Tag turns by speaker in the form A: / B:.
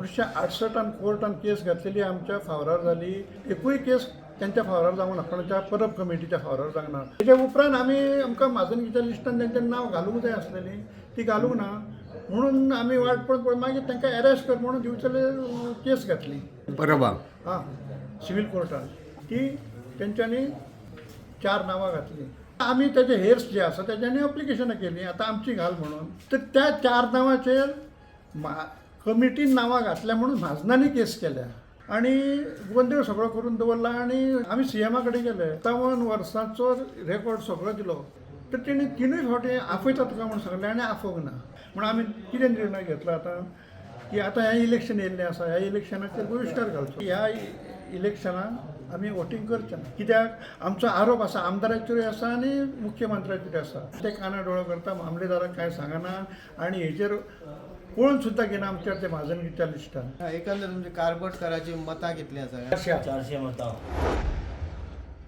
A: 1968 कोर्टान केस घातलेली आमच्या फावरार जाली. एकूय केस त्यांच्या फावरार जावंक ना, कोणाच्या परब कमिटीच्या फावरार जावंक ना. तेच्या उपरांत आमी आमकां म्हाजनकीच्या लिस्टान तेंचें नांव घालूंक जाय आसलेली, ती घालूंक ना म्हणून आमी वाट पळोवन पळोवन मागीर तांकां एरेस्ट कर म्हणून दिवचले केस घातली.
B: परबांक.
A: हां, सिवील कोर्टान ती तेंच्यांनी चार नांवां घातली. आमी तेजे हेर्स जे आसा तेज्यांनी अप्लिकेशनां केली, आतां आमची घाल म्हणून. तर त्या चार नांवाचेर कमिटीन नांवां घातल्या म्हणून म्हाजनांनी केस केल्या आनी गोंदळ सगळो करून दवरला. आनी आमी सीएमा कडेन गेले, 57 वर्सांचो रेकॉर्ड सगळो दिलो. तर तेणी तिनूय फावटी आपयता तुका म्हूण सांगलें आनी आफोवंक ना. म्हूण आमी कितें निर्णय घेतला आतां की आतां हें इलेक्शन येयल्लें आसा, ह्या इलेक्शनाचेर बहिश्कार घालचो. ह्या इलेक्शनाक आमी वोटींग करचें ना, कित्याक आमचो आरोप आसा, आमदाराचेरूय आसा आनी मुख्यमंत्र्याचेरूय आसा. ते काना डोळो करता, मामलेदाराक कांय सांगना आनी हेचेर पळोवन सुद्दां घेना आमच्या ते म्हाजनकीच्या लिस्टान.
C: एकंदर तुमचे कारबोटकराची मतां कितलीं आसा?
A: 400.
D: 400 मतां.